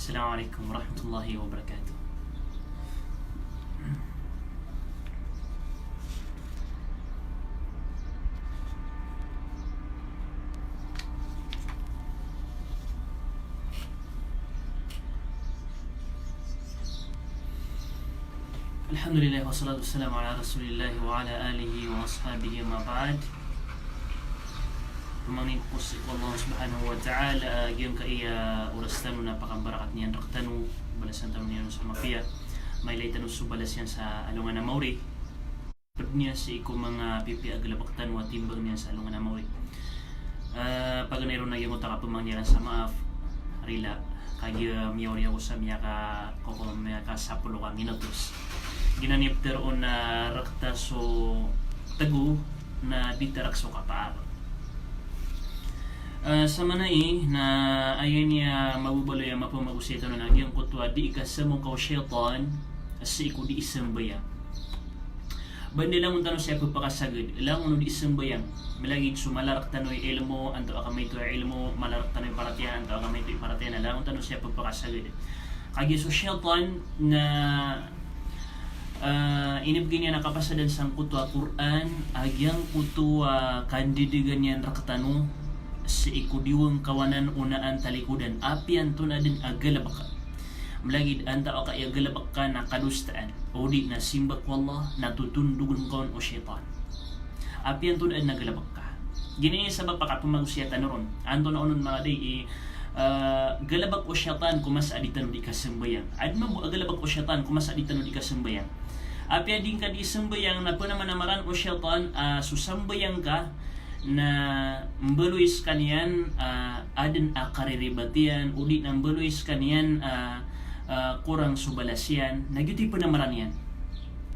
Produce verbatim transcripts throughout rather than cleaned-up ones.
Assalamu alaikum warahmatullahi wabarakatuh. Alhamdulillah, wassalatu wassalamu ala Rasulillah wa ala alihi wa ashabihi, amma ba'd. Pamangnin ko sii ko Allah Subhanahu wa Ta'ala, a giyangkaya oras tano na pakambarakat niyan rktano, balasan tano niyan sa mapiya, mailay tano so balas iyan sa alongan a maori. Pd niyan sii ko manga pipiya a galbk tano a timbang niyan sa alongan a maori. Eh, paganay ron a giyangkoto a kapamangnin iran sa maaf, rila, kagiya miyaori ako sa miyaka, koko, miyakasapolo ka minutos. Giyanan i ptharoon na rkta so tgo na di ta rk so kapaar. Eh, sa maana i na aya niyan a mababaloy a mapamagosay tano na giyangkoto a di ikasamoka o shaytan sii ko di isambayang. Ba anda langon tano siya pphakasagad, langon o di sambayang. Malagid so mala rktano i ilmo, antaa ka maito i ilmo, mala rktano i paratiyaya, antaa ka maito i paratiyaya, na langon tano siya pphakasagad. Kagiya so shaytan na, ah, inibgay niyan a kapasadan sangkoto a Qur'an, a giyangkoto a kandidgan iyan rktano sii ko di wngkawanan, onaan, talikodan. Apiya antonaa dn a galbk. Malagid antaa ka aya galbk ka na kadosaan, o di na simba ko Allah, na totondogn ka on o shaytan. Apiya antonaa dn a galbk ka. Giyanan i sabap a kapamagosaya tano ron. Antonaa onon manga day i, eh, galbk o shaytan ko masa a di tano di kasambayang. Adn mambo a galbk o shaytan ko masa a di tano di kasambayang. Apiya di ngka di sambayang na pnamanamaran o shaytan, ah, so sambayang ka, na mbaloy skaniyan, ah, adn a kariribat iyan, o di na mbaloy skaniyan, ah, ah, korang so balas iyan, na giyoto i pnamaran iyan.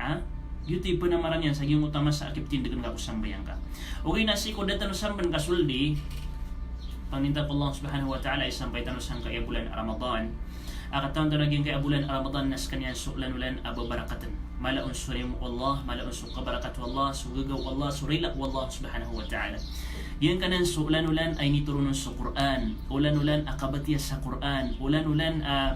Ha? Giyoto i pnamaran iyan sa giyangkoto a masa a kiptindgn ka ko sambayang ka. Ogaid na sii ko da tano samban ka soldi, pangninta ko Allah Subhanahu wa Ta'ala, isampay tano sangkaya bolan a Ramadan. A katawan tano a giyangkaya bolan a Ramadan na skaniyan so olan-olan a babarakatn. Mala on so rimo o Allah, mala on so kabarakat o Allah, so gagaw o Allah, so rila o Allah Subhanahu wa Ta'ala. Giyangkanan so olan-olan a initoron on so Qur'an, olan-olan a kabatiya sa Qur'an, olan-olan a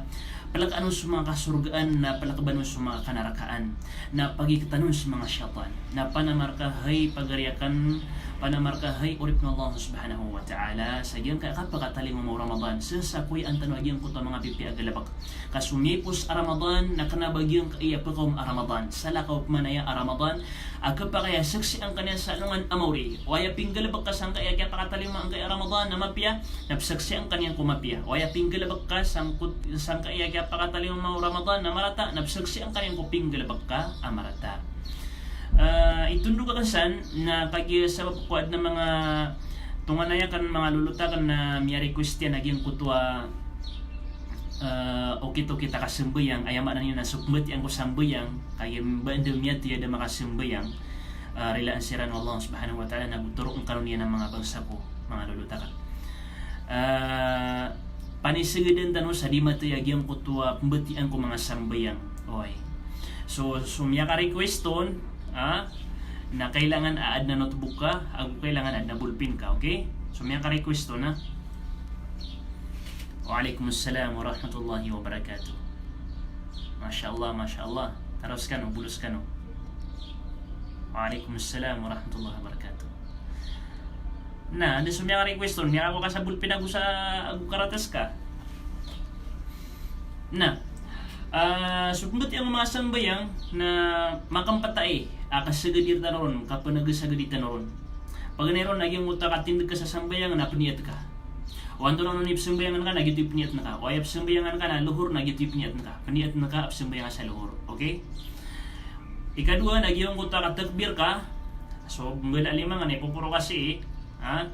plkaan on so manga kasorgaan, na plakban on so manga kanarakaan, na pagiktan on so manga shaytan. Na panamar ka hay pagari akn, panamar ka hay oripn o Allah Subhanahu wa Ta'ala, sa giyangkaya kapakatalingoma o Ramadan, sa sakoyaan tano a giyangkoto a manga pipiya a galbk. Ka so miyaipos a Ramadan na kna ba giyangkaya pkaoma a Ramadan. Salakaw pman aya a Ramadan a khapakay a saksian ka niyan sa alongan a maori. O aya pinggalbk ka sangkaya kiyapakatalingoma angkaya a Ramadan na mapiya, na psaksian ka niyan ko mapiya. O aya pinggalbk ka sangkot, sangkaya kiyapakatalingoma o Ramadan na marata, na psaksian ka niyan ko pinggalbk ka a marata. Ah, itondog akn san na kagiya sabap ko adn a manga tonganay akn, manga lolot akn na miya-request iyan a giyangkoto a, ah, okit-okit a kasambayang, aya maana niyan na so pmbatiya ko sambayang, kagiya ba anda miyathay a da makasambayang, ah, rilaan siran o Allah Subhanahu wa Ta'ala na go toroon kano niyan a manga bangsa ko, manga lolot akn. Ah, panisgdn tano sa di mathay a giyangkoto a pmbatiya ko manga sambayang. Oy. So, so miyaka-request on, ah, na kailangan a adn a notebook ka, ago kailangan a adn a ballpen ka, okay? So miyaka-request on, ha? Wa alaikum assalam warahmatullahi wabarakatuh. Masha Allah, masha Allah. Taros kano, bolos kano. Wa alaikum assalam warahmatullahi wabarakatuh. Na, anda so miyaka-request on, miyakakowa ka sa ballpen ago sa, ago karatas ka. Na, ah, so pmbatiya ko manga sambayang na makapantag a kasagadi tano ron, kapanagasagadi tano ron. Paganay ron a giyangkoto a katindg ka sa sambayang na pniyat ka. O antonaa onon i psambayangan ka na giyoto i pniyat ka. O aya psambayangan ka na lohor na giyoto i pniyat ka. Pniyat ka a psambayang sa lohor. Okay? Ikadowa na giyangkoto a katakbir ka, so mbala a lima nga na ipoporo ka sii, ha?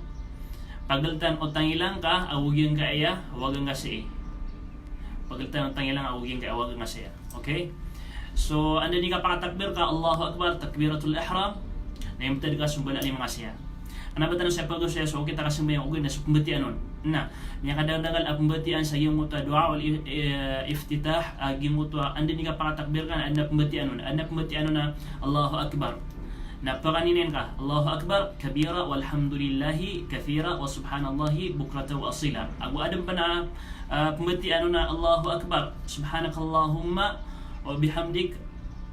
Pagltan o tangila ngka ago giyangkaya waga ngka sii. Pagltan o tangila ngka ago giyangkaya waga ngka sii. Okay? So, anda dn i kapakatakbir ka, Allahu Akbar, takbiratul ihram, na imbtad ka so mbala a lima nga sii. Kna ba tano siya pagosaya so okit a kasambayang ogaid na so pmbatiya on. Na, miyakadakdakl a pmbatiya sa giyangkoto a du'aul i-, eh, iftitah, a giyangkoto a anda dn i kapakatakbir ka na adn a pmbatiya on. Adn a pmbatiya on na Allahu Akbar. Na pakaninay ka, Allahu Akbar kabira, walhamdulillahi kathira, wa subhanallahi bukratan wa asila. Ago aden pen a, ah, pembetiyaan on na Allahu Akbar, subhanakallahumma wa bihamdik,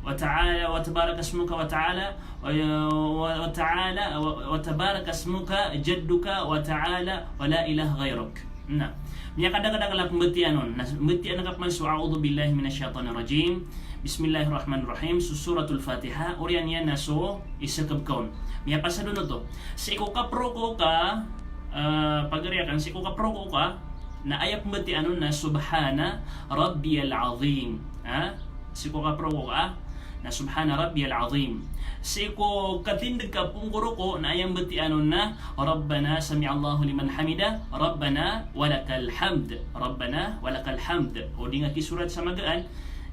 wa ta'ala, wa tabarakasmuka wa ta'ala, wa, wa, wa ta'ala, wa, wa tabarakasmuka jadduka wa ta'ala, wa la ilaha ghairuk. Na miyakadakadakl a pembetiyaan on. Na mbetiyaan ka peman so a'udhu billahi minash shaitanir rajim, bismillahir rahmanir rahim, so Suratul Fatiha, oriyan iyan na so isekeb ka on. Miyapasad on oto. Sii ko kaproko ka, eh, pagari aken, sii ko kaproko ka, na aya pembetiyaan on na subhana rabbiyal azim. Ha? Sii ko kaproko ka, na subhana rabbiyal azim. Sii ko katindeg ka pon ko roko, na aya mbetiyaan on na rabbana sami'allahu liman hamidah, rabbana walakal hamd, rabbana walakal hamd. O di nga kisorat sa magaan,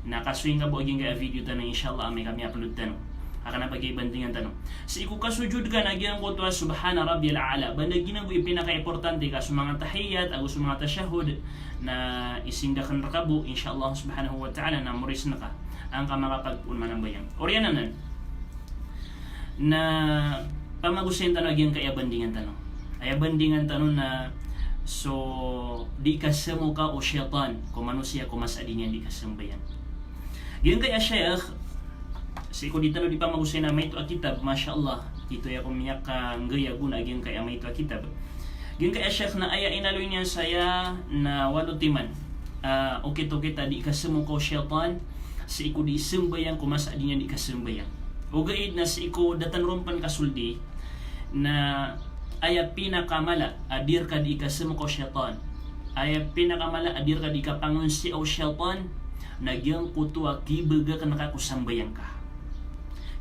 na kasoy nga bo a giyangkai a video tano, insha Allah, amay ka mi-upload tano. Aken a pagibandingan tano. Sii ko kasojod ka na giyangkoto a subhana rabbiyal a'la. Banda giya bo i pinaka-importante ka so manga tahiyat, ago so manga tashahhud, na isindaken reka bo, insha Allah subhanahu wa ta'ala, na morisen ka angka makapagpoon manambayang. Oriyan anan. Na pamagosayin tano a giyangkai a bandingan tano. Aya bandingan tano na so di kasemoka o shaitan ko manosiya ko masa a di niyan di kasambayang. Giyangkai a sheikh, sii ko di tano di pamagosayin a maito a kitab, masha Allah, ito aya ko miyakanggay a gona a giyangkai a maito a kitab. Giyangkai a sheikh na aya inaloy niyan saya na walo timan a okit-okit a di kasemoka o shaitan sii ko di sambayang ko masa a di niyan di kasambayang. Ogaid na sii ko da tano ron pen kasoldi, na aya pinakamala a di reka di kasemoka o shaitan, aya pinakamala a di reka di kapangonsiya o shaitan, na giyangkoto a kibagaken ka ko sambayang ka.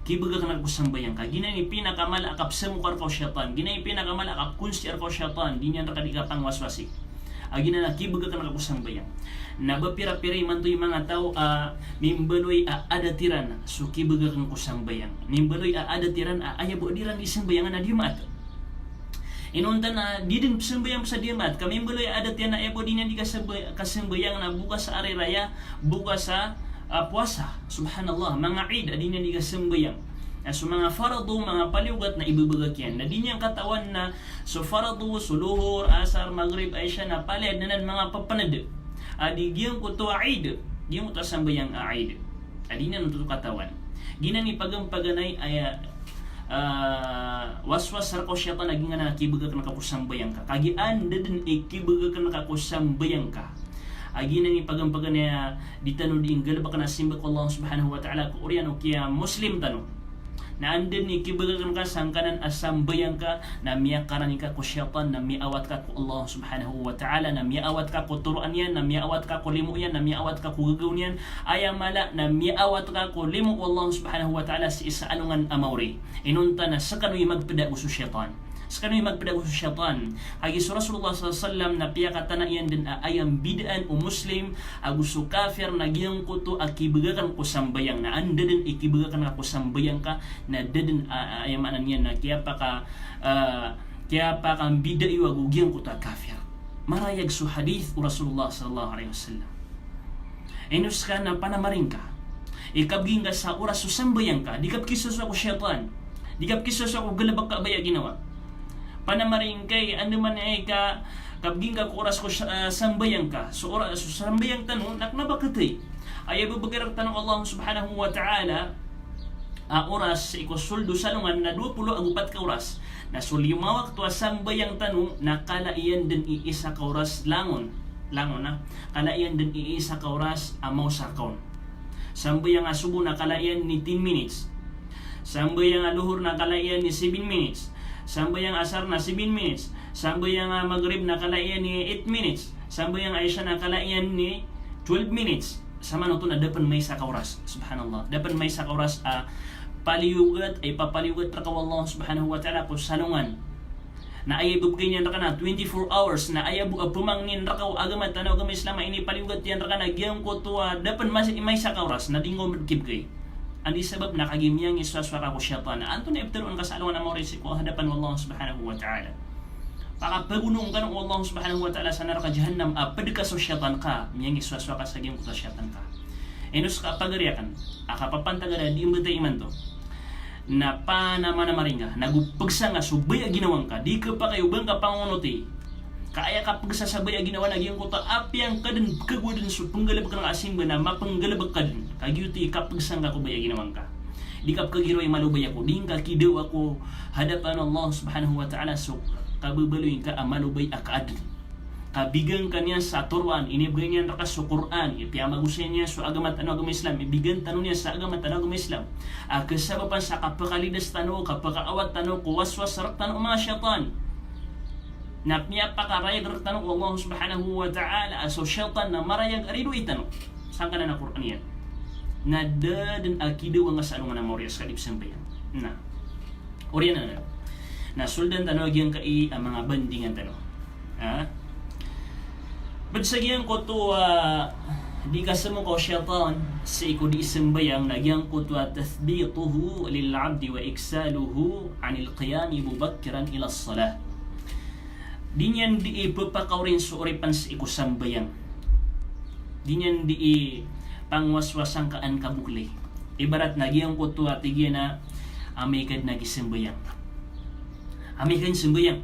Kibagaken ka ko sambayang ka. Giyanan i pinakamala a kapsemoka reka o shaitan. Giyanan i pinakamala a kapkonsiya reka o shaitan. Di niyan reka di kapangwaswasi. A giyanan a kibagaken ka ko sambayang. Na ba pira-pira imanto i manga taw a mimbaloy a adat iran so kibagaken ko sambayang. Mimbaloy a adat iran a aya bo a di ran di sambayangan na di maat. Inonta na di den pesambayang sa di maat. Ka mimbaloy a adat iyan a aya bo a di niyan di kasamba-, kasambayang na bokas a ari raya, bokas a, ah, powasa. Subhanallah, manga Eid a di niyan di kasambayang. Na so manga farado, manga paliyogat na ibebegak iyan. Na di niyan katawan na so farado, so Lohor, Asar, Maghrib, Isha na palaya den anan manga pepened. A di giyangkoto a Eid, giyangkoto a sambayang a Eid. A di niyan oto katawan. Giyanan i paganay-paganay a, ah, waswas reka o shaitan a giyanan a kibegaken ka ko sambayang ka. Kagiya anda den i kibegaken ka ko sambayang ka. A giyanan i paganay-paganay a di tano di nggalebeken a simba ko Allah Subhanahu wa Ta'ala ko oriyan o kiya Muslim tano. Na anda den i kibegaken ka sangkanan a sambayang ka, na miyakarani ka ko shaitan, na miyaawat ka ko Allah Subhanahu wa Ta'ala, na miyaawat ka ko toroan iyan, na miyaawat ka ko limo iyan, na miyaawat ka ko gagaw niyan, aya mala na miyaawat ka ko limo o Allah Subhanahu wa Ta'ala sii sa alongan a maori. Inonta na sekano i magpeda ago so shaitan. Sekano i magpeda ago so shaitan. Kagiya so Rasulullah sallallahu alaihi wasallam na piyakatana iyan den a aya mbidaan o Muslim ago so kafir na giyangkoto a kibegaken ko sambayang. Na anda den i kibegaken ka ko sambayang ka, na da den a, a, aya maana niyan na kiyapaka, ah, kiyapakambida iyo ago giyangkoto a kafir. Marayag so hadith o Rasulullah sallallahu alaihi wasallam. Ino seka na panamaring ka i kabgi ngka sa oras so sambayang ka, di ka pekisosowa ko shaitan, di ka pekisosowa ko galebek ka a baya a ginawa. Panamaring ka i andamanaya i ka, kabgi ngka ko oras ko sa-, ah, sambayang ka. So ora-, so sambayang tano na kena ba kethay. Aya bebegay rektano o Allah Subhanahu wa Ta'ala a oras sii ko soled o salongan na dowa polo ago pat ka oras. Na so lima wakto a sambayang tano na kala iyan den i isa ka oras langon. Langon, na kala iyan den i isa ka oras a maosa reka on. Sambayang a sobo na kala iyan ni ten minutes. Sambayang a lohor na kala iyan ni seven minutes. Sambayang a asar na seven minutes. Sambayang a magrib na kala iyan ni eight minutes. Sambayang a isha na kala iyan ni twelve minutes. Samanoto na da pen maisa ka oras. Subhanallah. Da pen maisa ka oras a paliyogat, a ipapaliyogat reka o Allah Subhanahu wa Ta'ala ko salongan. Na aya ibebegay niyan reka na twenty-four hours, na aya bo a pemangnin reka o agama tano a agama Islam a inipaliyogat iyan reka na giyangkoto a da pen mas-, maisa ka oras, na di ngka omen kibegay. Anda i sabap na kagiya miyangisowasowa ka ko shaitan. Antonaa i pteroon ka sa alongan a maori sii ko hadapan o Allah Subhanahu wa Ta'ala? Pakapagonong kano o Allah Subhanahu wa Ta'ala sa naraka Jahannam a ped ka so shaitan ka, miyangisowasowa ka sa giyangkoto a shaitan ka. Ino seka pagari aken a kapapantag a di mbetay imanto. Na panamanamar ingka, na go pegsa ngka so baya a ginawa ngka, di kepakay o ba ngka pangonoti. Ka aya kapegsa sa baya a ginawa na giyangkoto a apiya ngka den, kagowa den so penggalebek ngka a simba na mapenggalebek ka den. Ka giyoto i kapegsa ngka ko baya a ginawa ngka. Di ka pekegiraw i malobay ako, di ngka kidawa ko hadapan o Allah subhanahu wa ta'ala so kababaloy ngka a malobay a kaadn. Kabigan ka niyan sa toroan, inibgay niyan reka so Qur'an, ipiyamagosay niyan so agama tano a agama Islam, ibigan tano niyan sa agama tano a agama Islam. A kesabapan sa kapekalidas tano, kapekaawat tano ko waswas rektano o manga shaytan. Na miyapakarayag rektano o Allah subhanahu wa ta'ala, a so shaytan na marayag a ridoay tano. Sangkanan a Qur'an iyan. Na da den a kidawa ngka sa alongan a maori a sekadi pesambayang. Na. Oriyan anan. Na soldan tano a giyangkai a manga bandingan tano. Ha? Bed sa giyangkoto a di kasemok o shaytan sii ko di sembayang, na giyangkoto a tathbituhu lil abdi wa iksaluhu anil qiyami mubakkiran ila salah. Di niyan di ipepakaorin so oripan sii ko sambayang. Di niyan di ipangwaswas angka an kabokli. Ibarat na giyangkoto a tig iyan a amay ka den a gisembayang. Amay ka den sembayang.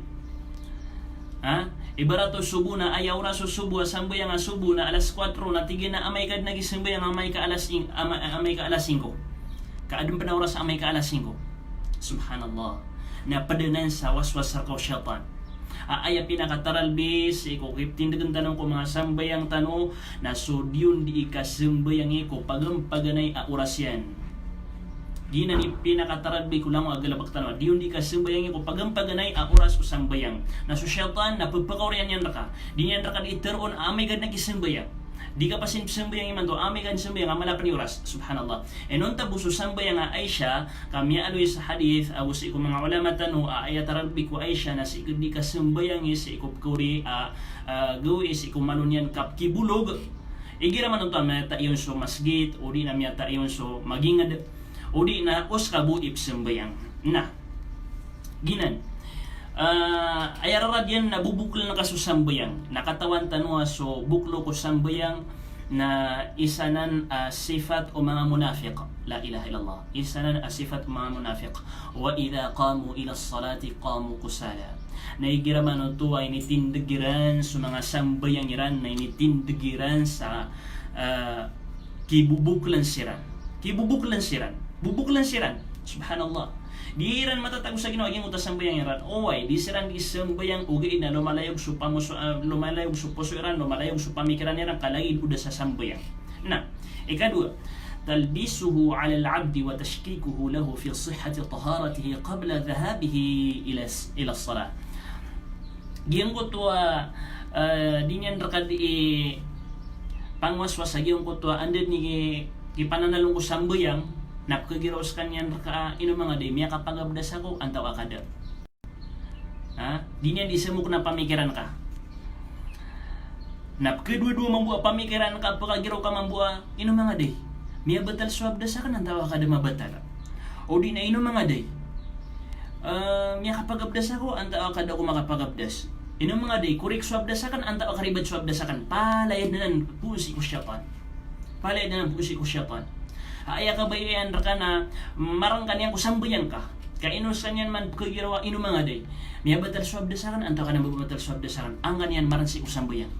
Ha? Ibarat o sobo na aya oras o sobo a sambayang a sobo na alas kuwatro na tig iyan a amay ka den a gisembayang, amay ka alas ing-, ama-, amay ka alas singko. Ka aden pen a oras amay ka alas singko. Subhanallah. Na ped anan sa waswas reka o shaytan. A, aya pinakataralbi sii ko kiptindegen tano ko manga sambayang tano, na so di on di ikasembayangi ko pagampaganay a oras iyan. Giyanan i pinakataralbi ko langowan a galebek tano, di on di ikasembayangi ko pagampaganay a oras o sambayang. Na so shaytan na pepakaoriyan iyan reka. Di niyan reka di teroon a amay ka den a gisembayang. Di ka pasin pesambayang imanto, amay ka den sembayang, a mala pen i oras. Subhanallah. Inonta bo so sambayang a Aisha, ka miyaaloy sa hadith, ago sii ko manga ulama tano, a aya taralbi ko Aisha na sii ko di kasembayangi sii ko pekori, a, a, gawii sii ko malo niyan kapkibolog. Igira man oto a miyataiyon so masgit, o di na miyataiyon so maginged, o di na oska bo i pesambayang. Na. Giyanan. Ah, aya rarad iyan na boboklen ka so sambayang. Na katawan tano a so boklo ko sambayang na isa nan, ah, sifat o manga munafiq. La ilaha illallah. Isa nan a sifat o manga munafiq. Wa idha qamu ila salati qamu kusala. Na igira man oto a initindeg iran so manga sambayang iran, na initindeg iran sa, ah, kiboboklen siran. Kiboboklen siran. Boboklen siran. Subhanallah. Di iran matatago sa ginawa giyangkoto a sambayang iran. Oway, di siran di sambayang ogaid na lomalayog so pamoso-, ah, lomalayog so poso iran, lomalayog so pamikiran iran, ka lagid o da sa sambayang. Na, ikadowa, talbisuhu ala al-abdi wa tashkikuhu lahu fi sihhati taharatihi qabla dhahabihi ila s-, ila salah. Giyangkoto a, ah, di niyan reka di ipangwaswas a giyangkoto a anda den i kipananalong ko sambayang, na pekegiraw sekaniyan reka a ino manga di, miyakapagabdas ako antawaa ka da. Ha? Di niyan di semok na pamikiran ka. Na pekedowadowa mambo a pamikiran ka, pekegiraw ka mambo a ino manga di, miyabatal so abdas aken antawaa ka da mabatal. O di na ino manga di, eh, miyakapagabdas ako antawaa ka da ako makapagabdas. Ino manga di, korek so abdas aken antawaa ka ribat so abdas aken. Palaya den anan poon sii ko shaytan. Palaya den anan poon sii ko shaytan. Aya kabaya iyan reka na marengkan iyan ko sambayang ka. Ka ino sekaniyan man pekegiraw a ino manga di, miyabatal so abdas aken antawaa ka da mababatal so abdas aken. Angkaniyan mareng sii ko sambayang.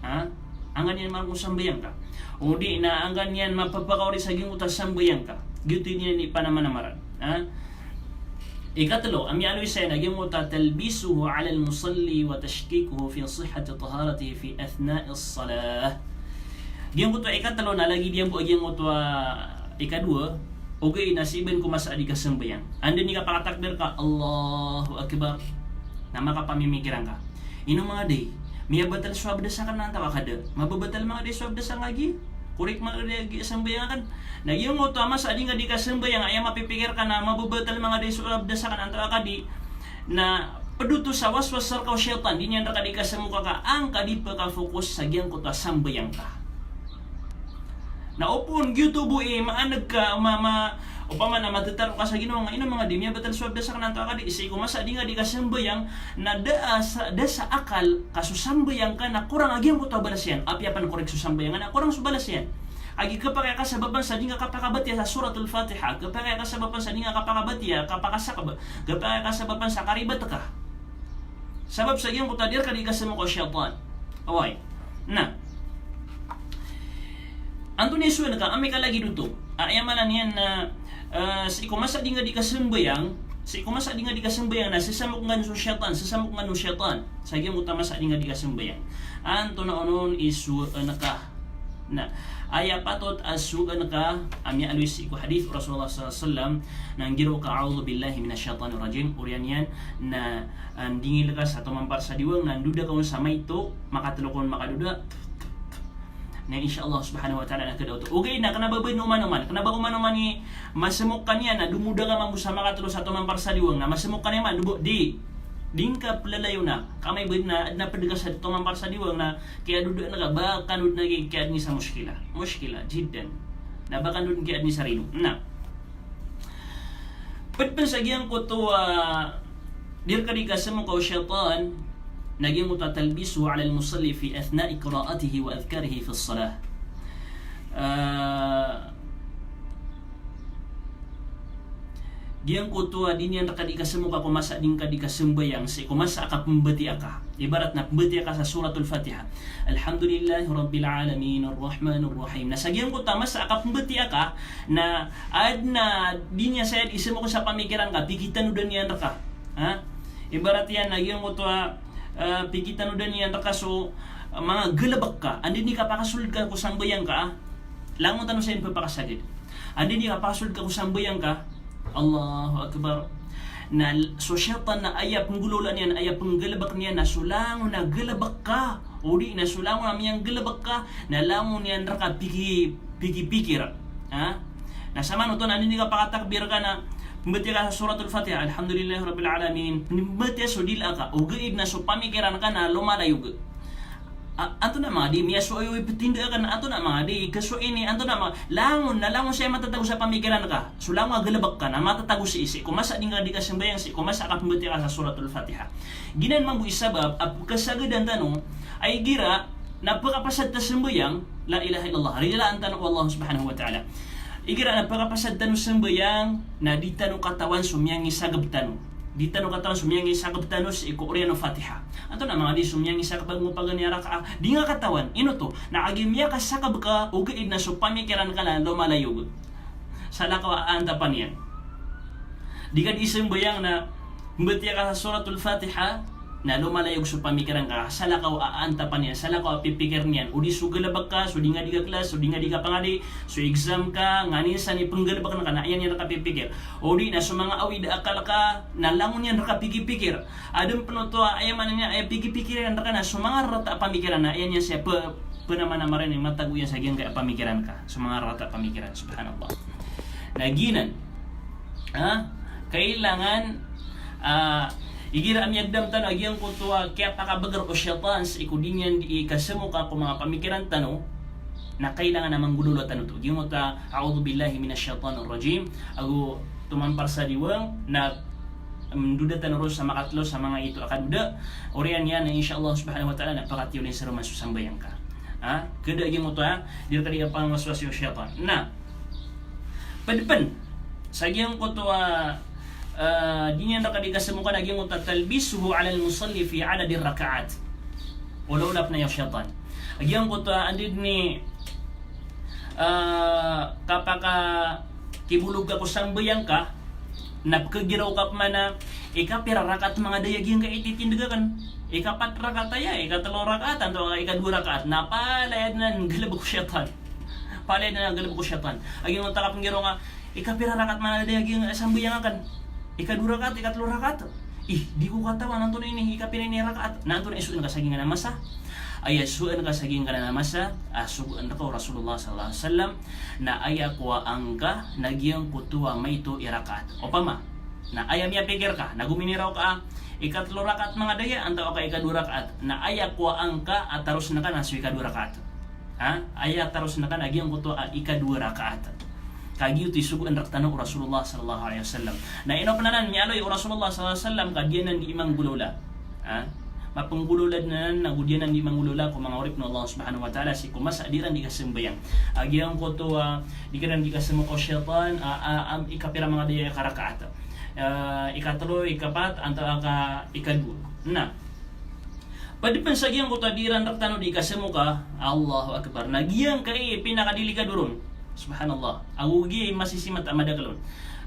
Ha? Angkaniyan mareng ko sambayang ka. O di na angkaniyan mapapakaori sa giyangkoto a sambayang ka. Giyoto i di niyan di panamanamaran. Ha? Ikatelo, a miyaaloy saya na giyangkoto a talbisuhu ala al-musalli wa tashkikuhu fi sihhati taharatihi fi athna'i as-salah. Giyangkoto a ikatelo na lagid iyan bo a giyangkoto a ikadowa, ogaid na sii ben ko masa a di kasambayang. Anda den i kapakatakbir ka, Allahu Akbar, na makapamimikiran ka. Ino manga di, miyabatal so abdas aken antawaa ka da. Mababatal manga di so abdas aken lagi. Korek manga di a giya sambayang aken. Na giyangkoto a masa a di ngka di kasambayang, aya mapipikir ka na mababatal manga di so abdas aken antawaa ka di. Na ped oto sa waswas reka o shaytan, di niyan reka di kasemok ka, angka di pekafocus sa giyangkoto a sambayang ka. Na opama giyoto bo i maaneg ka, ma-, ma-, opama na matetaro ka sa ginawa nga, ino manga di, miyabatal so abdas aken antawaa ka di, sii ko masa a di ngka di kasambayang, na da sa, da sa akal ka so sambayang ka na korang a giyangkoto a balas iyan, apiya pen korek so sambayang na korang so balas iyan. Agi kapakay ka sabapan sa di nga kapakabatiya sa Suratul Fatiha, kapakay ka sabapan sa di nga kapakabatiya, kapakasakab, kapakay ka sabapan sa karibat ka. Sabap sa giyangkoto a di rka di kasemok o shaytan. Oway. Na antonaa i sowa ka, amay ka lagid oto. A, aya maana niyan na, eh, sii ko masa di nga di kasembayang, sii ko masa di nga di kasembayang na sesamok nga so shaytan, sesamok nga so shaytan. Sa giyangkoto a masa di nga di kasembayang. Antonaa onon i sowa ka. Na aya patot a sowa ka a miyaaloy sii ko hadith o Rasulullah sallallahu alaihi wasallam, na nggiraw ka, "A'udhu billahi minash shaitanir rajim." Oriyan iyan na, ah, ndingil ka sa tomampar sa diwang, na ndoda ka on sa maito, makatelo ka on makadoda. Na insha Allah subhanahu wa ta'ala na keda oto. Ogaid na kena ba bed na oman-oman. Kena ba oman-oman i masemok ka niyan na domoda ka mambo sa makatelo sa tomampar sa diwang. Na masemok ka niyan man, dobo, di. Di ngka pelalayon na. Ka amay bed na, aden a ped ka sa tomampar sa diwang na kiyadoda ngka, ba kano den a ki-, kiyaden sa mushkila. Mushkila jiddan. Na ba kano den kiyaden sa rido. Na ped pen sa giyangkoto a di rka di kasemok o shaitan, na giyangkoto a talbisuhu alal musalli fi athna'i qira'atihi wa adhkarihi fis salah. Ah, giyangkoto a di niyan rka di kasemok ko masa di ngka di kasembayang, sii ko masa a kapembatiya ka. Ibarat na pembatiya ka sa Suratul Fatiha. Alhamdulillahi Rabbil Alamin, Arrahmanir Rahim. Na sa giyangkoto a masa a kapembatiya ka, na aden a di niyan saya di semok sa pamikiran ka, pigitanodan iyan rka. Ha? Ibarat iyan na giyangkoto a, eh, pigitanodan iyan rka so, eh, manga galebek ka. Anda i kapakasold ka ko sambayang ka, ah. Langon tano sa ipepakasagad. Anda i kapakasold ka ko sambayang ka, Allahu Akbar. Na l-, so shaitan na aya penggolawla niyan, aya penggalebek niyan na so langon a galebek ka, odi na so langon a miyanggalebek ka, na langon iyan rka piki-, pikipikir. Ha? Na samanoto na anda i kapakatakbir ka na pembatiya ka sa Suratul Fatiha, Alhamdulillahi Rabbil Alamin. Pembatiya so dila ka, ogaid na so pamikiran ka na lomalayo ga. A-, antonaa manga di, miyasowa i petinda ka na antonaa manga di, kasowa ini, antonaa manga, langon, na langon saya matatago sa pamikiran ka. So langon a galebek ka, na matatago sii, sii ko masa di ngka di kasembayang, sii ko masa a kapembatiya ka sa Suratul Fatiha. Giyanan mambo i sabap a pekasagadan tano, a igira na pekapasad ta sembayang, la ilaha illallah, rilaan tano o Allah subhanahu wa ta'ala. Igira na pekapasad tano sembayang, na di tano katawan so miyangisageb tano. Di tano katawan so miyangisageb tano sii ko oriyan o Fatiha. Antonaa manga di so miyangisageb ago paganay a rakaat. Di nga katawan. Ino oto? Na agi miyakasageb ka, ogaid na so pamikiran ka na lomalayo ga. Salakaw a antapan iyan. Di ka di sembayang na pembatiya ka sa Suratul Fatiha, na lomalayo so pamikiran ka, salakaw a antapan iyan, salakaw a pipikir niyan. Odi so galebek ka, so di nga di kaklas, so di nga di kapangadi, so exam ka, nganin san i penggalebek ka na aya niyan rka pipikir. Odi na so manga awid a akal ka, na langon iyan rka pikipikir. Aden pen oto a, aya maana niyan, aya pikipikir iyan rka na so manga rarata a pamikiran na aya niyan saya pe-, penamanamaren i matago iyan sa giyangkaya pamikiran ka. So manga rarata a pamikiran, subhanallah. Na giyanan. Ha? Kailangan, ah, igira a miyagdam tano a giyangkoto a kiyapakabeger o shaitan sii ko di niyan di kasemok ko manga pamikiran tano, na kailangan a manggolawla tano oto. Giyangkoto a, "A'udhu billahi minash shaitanir rajim." Ago tomampar sa diwang, na, em, doda tano ron sa makatelo sa manga ito a kadoda. Oriyan iyan na insha Allah subhanahu wa ta'ala na pakatiyolen sa roman so sambayang ka. Ha? Keda giyangkoto a, di rka di kapangwaswas o shaitan. Na, ped pen sa giyangkoto a, eh, di niyan rka di kasemokan a giyangkoto a talbisuhu alal musalli fi adadir rakaat. Olawla pen aya o shaitan. A giyangkoto a anda den i, eh, kapakakibolog ka ko sambayang ka, na pekegiraw ka pman a ikapira rakaat manga daya giyangkaya ititindeg aken. Ikapat rakaat aya, ikatelo rakaat, anto ikadowa rakaat. Na palaya den a nggalebek o shaitan. Palaya den a nggalebek o shaitan. A giyangkoto a kapengiraw nga, ikapira rakaat manga daya giyangkaya sambayang aken? Ikadowa rakaat, ikatelo rakaat. Ih, di ko katawan antonaa ini, ikapira ini rakaat. Na antonaa i sogoan ka sa giyangkanan a masa? Aya sogoan ka sa giyangkanan a masa, a sogoan reka o Rasulullah sallallahu alaihi wasallam, na aya kowaan ka na giyangkoto a maito i rakaat. Opama, na aya miyapikir ka, na gominiraw ka a ikatelo rakaat manga daya, anto ka ikadowa rakaat. Na aya kowaan ka a tarosen ka na so ikadowa rakaat. Ha? Aya tarosen ka na giyangkoto a ikadowa rakaat. Ka giyoto i sogoan rektano o Rasulullah sallallahu alaihi wasallam. Na ino pen anan miyaaloy o Rasulullah sallallahu alaihi wasallam ka di anan di imanggolawla. Ha? Mapnggolawla dn anan, ago di anan di manggolawla ko manga oripn o Allah Subhanahu wa Ta'ala sii ko masa a di iran di kasambayang. A giyangkoto a di iran di kasamok o shaytan, a, a, am, ikapira manga daya ka rakaat. A, ikatlo, ikapat, antaa ka ikadowa. Na pd pn sa giyangkoto a di iran rktano di kasamok a, Allahu Akbar. Na giyangkai pinakadelikado ron. Subhanallah. Ago giya i masisimat a madakl on.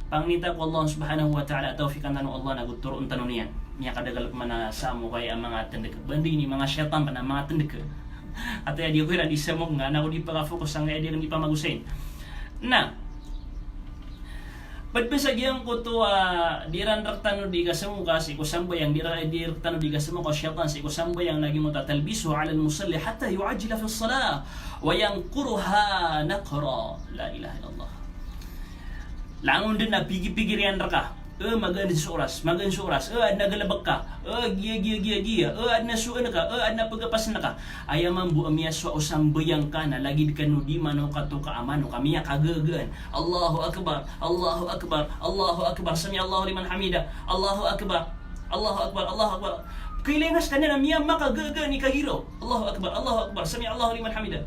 Pangni ta ko Allah Subhanahu wa Ta'ala a tawfiqan tano o Allah na go toroon tano niyan. Miyakadakl pman a samok a aya manga tndk. Bandi ini manga shaytan pn a manga tndk. Ati a di ko iran di samok nga, na go di pakafokus sangkaya di iran di pamagosayn. Na pd pn sa giyangkoto a di iran rktano di kasamok a sii ko sambayang, di ra-, di rktano di kasamok o shaytan sii ko sambayang na giyangkoto a talbisuhu alal musalli hatta yu'ajjila fis salah wa yanquruha naqra. La ilaha illallah. Langon dn a pigipigir iyan rka. E, magaan so oras, magaan so oras. E, adn a galbk ka. E, giya, giya, giya, giya. E, adn a soan ka. E, adn a pgapasn ka. Aya mambo a miyasowa o sambayang ka na lagid kano di manokato ka a manok a miyakagagaan. Allahu Akbar, Allahu Akbar, Allahu Akbar, Sami'allahu liman hamidah, Allahu Akbar, Allahu Akbar, Allahu Akbar. Kailay nga skaniyan a miyamakagagaan i kagiraw. Allahu Akbar, Allahu Akbar, Sami'allahu liman hamidah.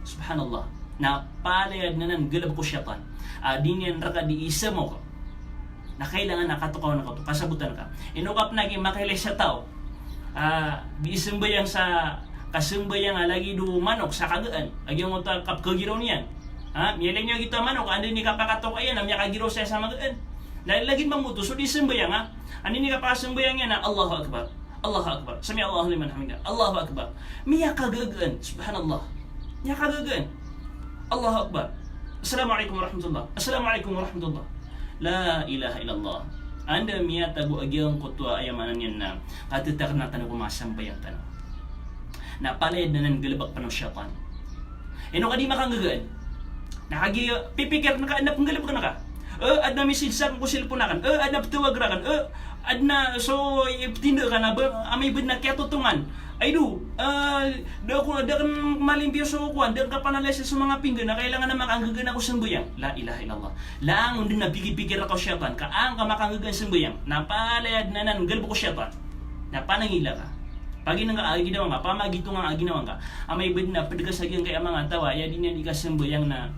Subhanallah. Na palaya dn anan galbk o shaytan a di niyan rka di isamok. Na kailangan a katokawan ka oto, kasabotan ka. Ino ka pn a gii makailay sa taw a di isambayang sa kasambayang a lagid o manok sa kagaan. A giyangkoto a kapkagiraw niyan. Ha, miyailay niyo a giyoto a manok, anda ini kapakatoka iyan a miyakagiraw saya sa magaan. Na lagid mambo oto so di sambayang a, anda ini kapakasambayang iyan a Allahu Akbar, Allahu Akbar, Sami'allahu liman hamidah, Allahu Akbar. Miyakagagaan, subhanallah. Miyakagagaan. Allahu Akbar. Assalamu alaikum warahmatullah. Assalamu alaikum warahmatullah. La ilaha illallah. Anda miyatago a giyangkoto a aya maana niyan na katetakna tano ko manga sambayang tano. Na palaya dn anan galbk pn o shaytan. Ino ka di makanggagaan? Na kagiya pipikirn ka, adn a pnggalbkn ka. E, adn a message sa akn ko cellphone akn. E, adn a ptawag rakn. E, adn a so iptinda ka na ba, amay ba dn a kiyatotongan. Ay do, e, da ko, da akn malimpiyo so kowan, da akn kapanalisa so manga pinggan, na kailangan a makanggagaan ako sambayang. La ilaha illallah. Langon dn a pigipikir rka o shaytan ka an ka makanggagaan sambayang. Na palaya dn anan galbk o shaytan. Na panangila ka. Paginang ka a ginawa ngka, pamagitongan a ginawa ngka. Amay ba dn a pd ka sa giyangkaya manga taw a aya di niyan di kasambayang na,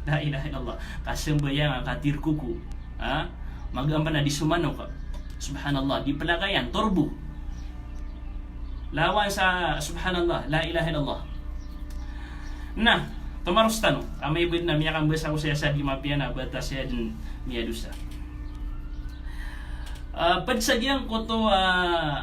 la ilaha illallah, kasambayang a katirkoko. Ha? Magaan pn a di so manok. Subhanallah, di plakayan, torbo. Lawan sa, subhanallah, la ilaha illallah. Na tomaros tano, amay ba dn a miyakambasa ko saya sa di mapiya na batas saya dn miyadosa. A, pd sa giyangkoto a,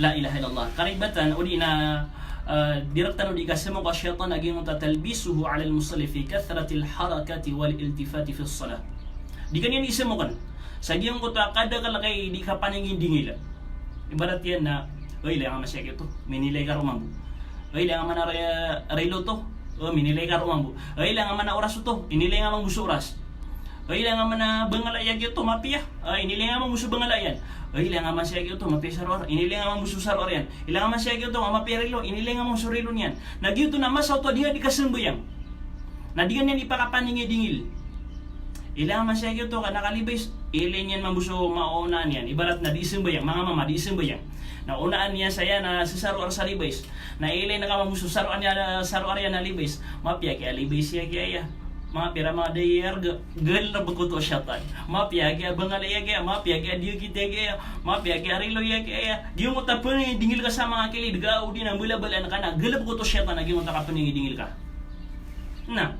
la ilaha illallah, karibatan, odi na, a, di rktano di kasamok o shaytan a giyangkoto a talbisuhu alal musalli fi kathratil harakati wal iltifati fis salah. Di ka niyan isamokn. Sa giyangkoto a kadakl ka i di kapaningidingil. Ibarat iyan na, oy, ilay nga man sii a giyoto, minilay ka roo mambo. Oy, ilay nga man a re-, relo oto, o, minilay ka roo mambo. Oy, ilay nga man a oras oto, inilay nga mambo so oras. Oy, ilay nga man a bangala iyan a giyoto, mapiya. Oy, inilay nga mambo so bangala iyan. Oy, ilay nga man sii a giyoto, mapiya sa roo, inilay nga mambo so sa roo iyan. Ilay nga man sii a giyoto, mapiya relo, inilay nga mambo so relo niyan. Na giyoto na masa oto a di nga di kasambayang. Na di ka niyan ipakapaningidingil. Ilay nga man sii a giyoto ka na kalibays, ilay niyan mambo so maonaan iyan. Ibarat na di sambayang, manga mama di sambayang. Na onaan iyan saya na sasaro ar sa libays. Na ilay na ka mambo so saro ar iyan, saro ar iyan a libays. Mapiya ki a libays iyan ki aya. Mapiya ra manga daya arga, galbk oto o shaytan. Mapiya ki a bangal iyan ki aya, mapiya ki a diyakit iyan ki aya, mapiya ki a relo iyan ki aya. Giyangkoto a paningidingil ka sa manga kilid ka, odi na mbalabalaan ka na, galbk oto o shaytan a giyangkoto a kapaningidingil ka. Na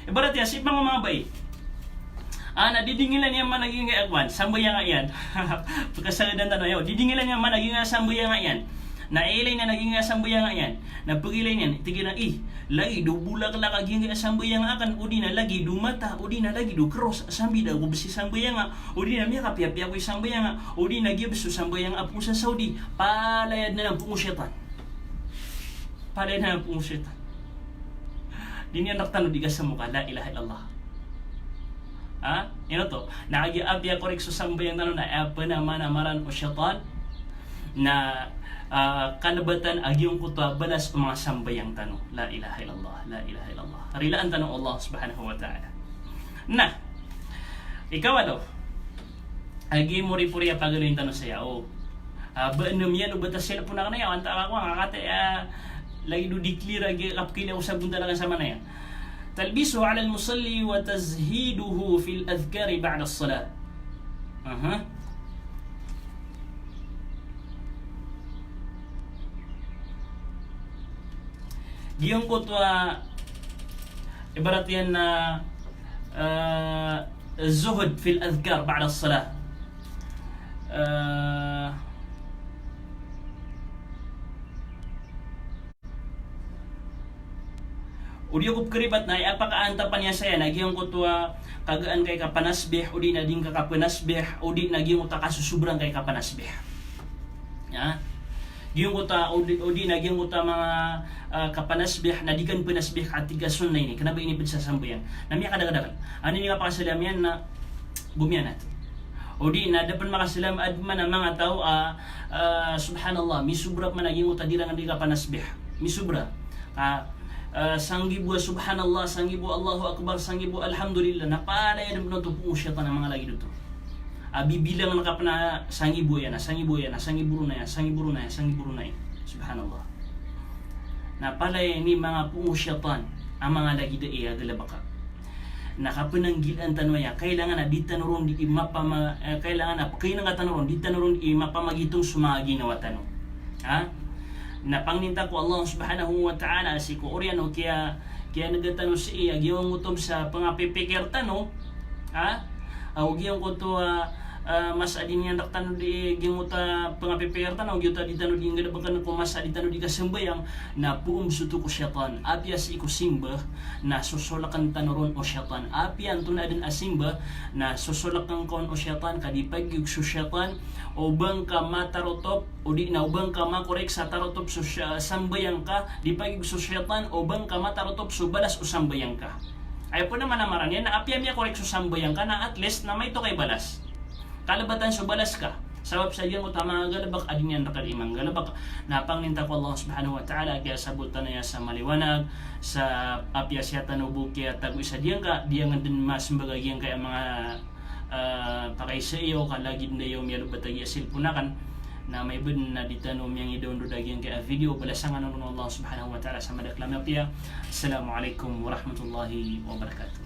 ibarat iyan, sii pman ko manga bai. A, na didingilan iyan man a giyangkaya kowan, sambayang iyan. Pkasagadan tano aya, didingilan iyan man a giyangkaya sambayang iyan. Na ilay niyan a giyangkaya sambayang iyan. Na pagilay niyan, tig iyan a, i, lagid o bolaklak a giyangkaya sambayang akn, odi na lagid o mata, odi na lagid o kros, sambi da ako bs i sambayang, odi na miyakapiyapiya ako i sambayang, odi na giya bs o sambayang a poon sa Saudi. Palaya dn anan poon o shaytan. Palaya dn anan poon o shaytan. Di niyan rktano di kasamok a la ilaha illallah. Ha? Ino oto? Na kagiya apiya korek so sambayang tano na aya pn a manamaran o shaytan na, a, kalbatan a giyangkoto a balas o manga sambayang tano. La ilaha illallah, la ilaha illallah. Rilaan tano o Allah subhanahu wa ta'ala. Na ikawalo, a giya moripori a pagaloyin tano saya, o. Ah, ba anda miyan o ba ta cellphone aken aya, antaa ka ko, nga kate, ah, lagid o di clear a gi kapkila o sabon talaga sa manaya. Talbisuhu ala al-musalli wa tazhiduhu fil adhkari ba'da as-salah. Aha. Giyangkoto a, ibarat iyan na, ah, zuhd fil adhkar ba'da as-salah. Ah, o di ako pkribat na aya pakaantapan iyan saya na giyangkoto a kagaan ka i kapanasbih, o di na di ngka kapanasbih, o di na giyangkoto a kasosobra ngka i kapanasbih. Ya. Giyangkoto a, o di, o di na giyangkoto a manga, ah, kapanasbih na di ka panasbih a tig ka sunnah ini. Kena ba ini pd sa sambayang. Na miyakadakadakl. Anda ini kapakasalam iyan na gomiyanat. O di na da pn makasalam, adn man a manga taw a, ah, subhanallah, misobra pman a giyangkoto a di ran di kapanasbih. Misobra. Ka, ah, sanggibo a subhanallah, sanggibo a Allahu Akbar, sanggibo a alhamdulillah. Na palaya dn pn oto pn o shaytan a manga lagid oto. A bibilang ka pn a sanggibo iyan, a sanggibo iyan, a sanggibo ron aya, sanggibo ron aya, sanggibo ron aya. Subhanallah. Na palaya ini manga pn o shaytan a manga lagid aya a galbka. Na kapananggilaan tano aya, kailangan a di tano ron di mapama-, eh, kailangan a pkainga tano ron, di tano ron di mapamagitong so manga ginawa tano. Ha? Na pangninta ko Allah subhanahu wa ta'ala sii ko oriyan o kiya, kiyanega tano sii a giyangkoto sa pngapipikir tano. Ha? Aw giyangkoto a, ah, masa a di niyan rktano di giyangkoto a pngapipikir tano, aw giyoto a di tano di nggalbkn ko masa a di tano di kasambayang, na poon so oto ko shaytan. Apiya sii ko simba, na sosolkn tano ron o shaytan. Apiya antonaa dn a simba, na sosolkn ka on o shaytan, ka di pagiyog so shaytan o ba ngka matarotop, o di na o ba ngka makorek sa tarotop so sha-, sambayang ka, di pagiyog so shaytan o ba ngka matarotop so balas o sambayang ka. Aya pn a maana niyan na apiya miyakorek so sambayang ka na at least na maito ka i balas. Kalbatan so balas ka. Sabap sa giyangkoto a manga galbk a di niyan rk di manggalbk. Na pangninta ko Allah subhanahu wa ta'ala a kiyasabot tano aya sa maliwanag, sa apiya sii tano bo kiyatago isa diyangka, di angka dn masmbag a giyangkaya manga, ah, pakaisa iyo, ka lagid anda iyo miyalobat a giya cellphone aken. Na amay bn na di tano miyangidownload a giyangkaya video, balasan kano ron o Allah subhanahu wa ta'ala sa madakl a mapiya. Assalamu alaikum warahmatullahi wabarakatuh.